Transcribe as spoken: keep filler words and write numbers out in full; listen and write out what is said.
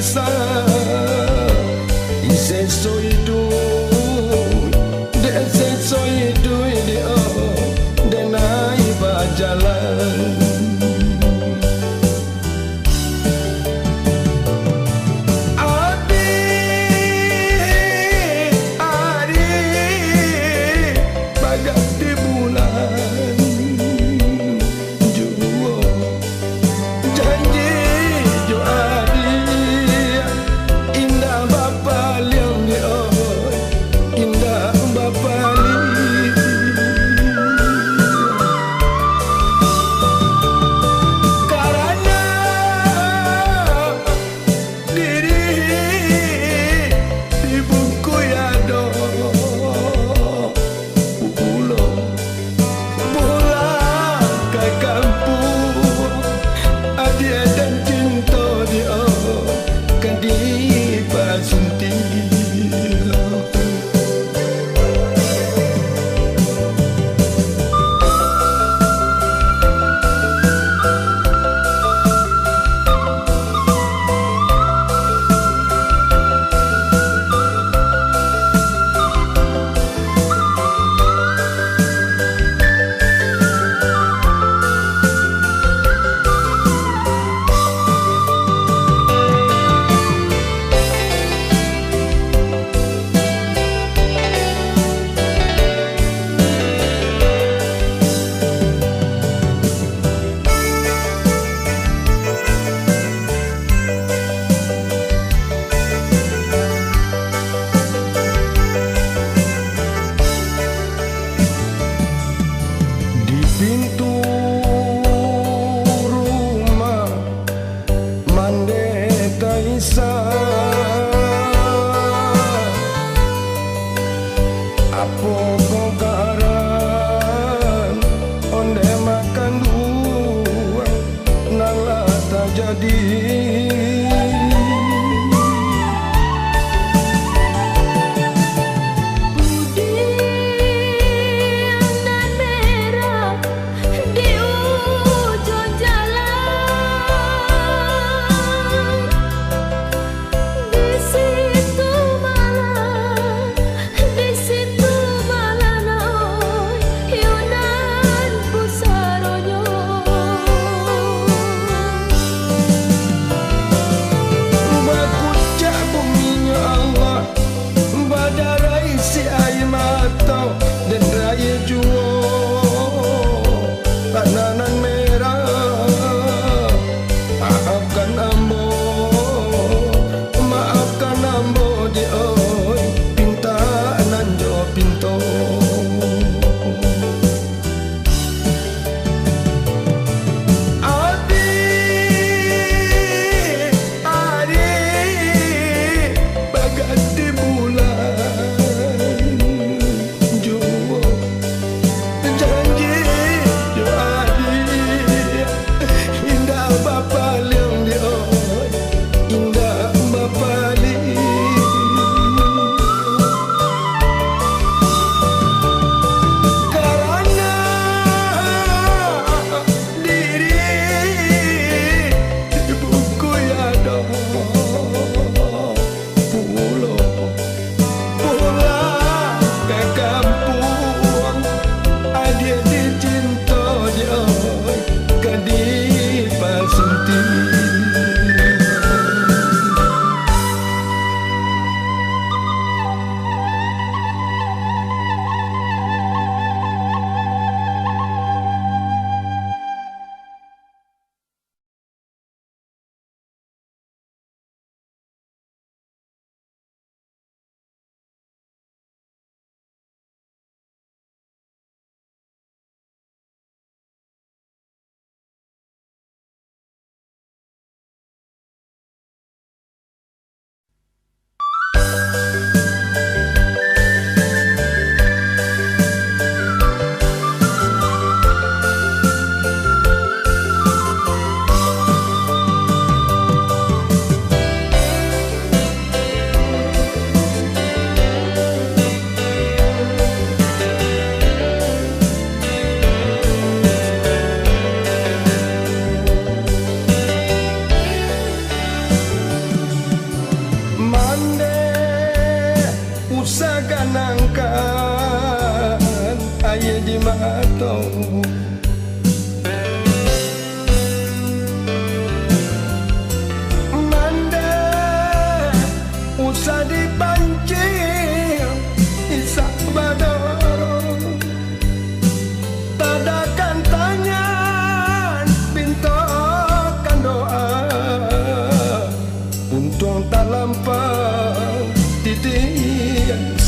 Sa-, iseso iduik, dek seso iduik di, oh, denai bajalan. Adi, adi, bagak di bulan juo. Janji jo adi, indak bapaliang, oi, indak bapaliang. Karano diri dibungkui ado pulo. Pulang ka kampuang, adiak dan cinto di, oh, ka dipasuntiang. Di pintu rumah mande taisa. Apo ko karan onde makanduang nan lah tajadi? Pudiang nan merah di ujuang jalan. Di situ malah, di situ malah, oi, yo nan pusaronyo. Sadih pancing isak badaro, tadakan tangan pintokan doa. Untuang talampau